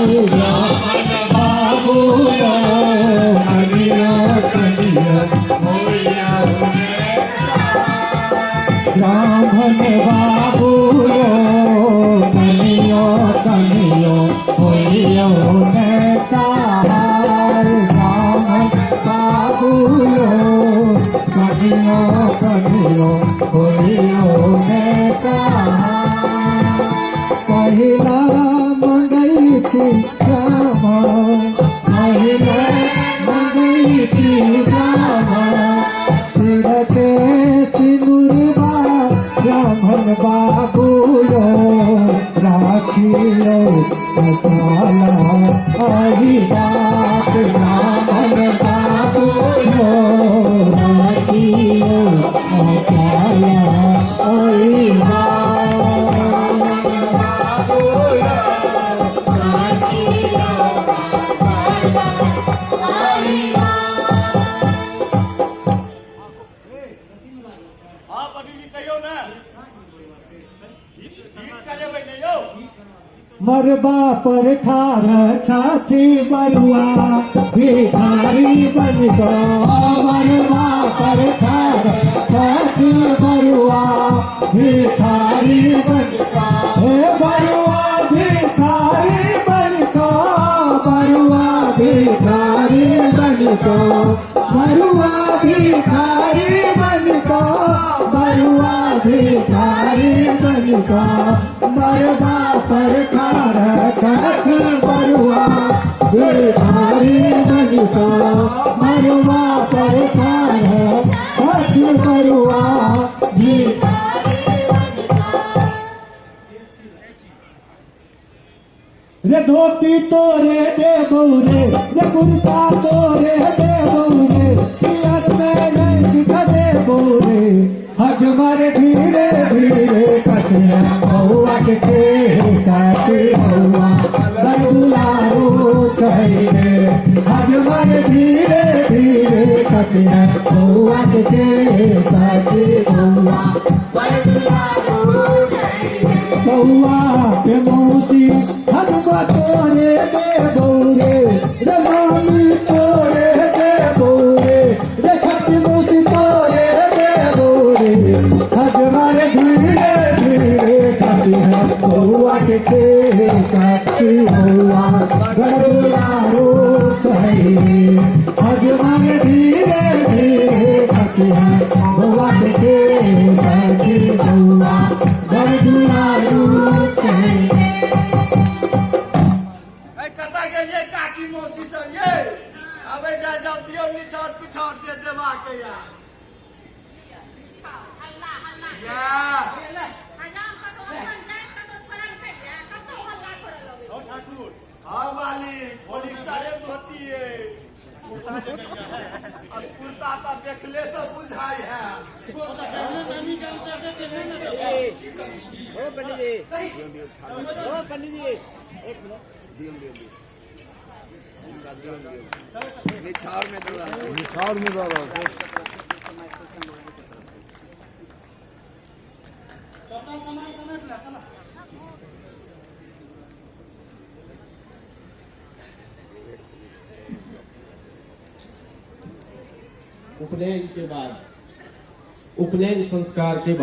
ब्राह्मण बाबूलो कनियो कनियो होइयो ब्राह्मण बाबूलो कनियो कनियो होइयो सहाय ब्राह्मण बाबूलो कनियो कनियो होइयो सहाय। पहिला मंगै छी ब्राह्मण, पहिला मंगै छी ब्राह्मण, सिर के सिनुरबा ब्राह्मण बाबूलो राखियो अचाला अहि बात ब्राह्मण बाबूलो राखियो अचाला अहि बात। हाँ पंडीजी कहियौ ने, गीत करेबै ने यौ। मरबा पर ठार छाती बरुआ भिखारी बन गो, मरबा पर ठार छाती बरुआ भिखारी बन गो, हे बरुआ भिखारी बन गो, बरुआ भिखारी बन गो, बरुआ भिखारी बन गो, बरुआ भिखारी बन गो, मरबा पर ठार छाती बरुआ भिखारी बन गो, मरबा पर ठार छाती बरुआ भिखारी। रे धोती तोरे देबौ रे, रे कुर्ता तोरे देबौ रे, पियर में नहीं देबौ रे, हजमर धीरे धीरे कटिया बउआ के साथी बउआ दुलारू चाहिए, हजमर धीरे धीरे कटिया बउआ के साथी बउआ बउआ के मौसी हजमा तोरे देबौ रे, रे मामी तोरे देबौ रे, रे शक्ति मौसी तोरे देबौ रे, हजमर धीरे धीरे कटिया बउआ के साथी बउआ दुलारू चाहिए, हजमर धीरे धीरे कटिया बउआ के साथी बउआ दुलारू चाहिए। ए कतऽ गेलियै काकी मौसी सब ये? आबै जाय जाउ, दियौ निछाउर पिछाउर जे देबाक या। या हाँ मालिक, पोलिस्टरे धोती है और कुर्ता तऽ देखले से बुझाइ है। ओ पंडित जी, ओ पंडित जी, एक मिनट। दियो दियो दियो दियो दियो, निछावर में दो। निछावर में दो। उपनयन के बाद, उपनयन संस्कार के बाद।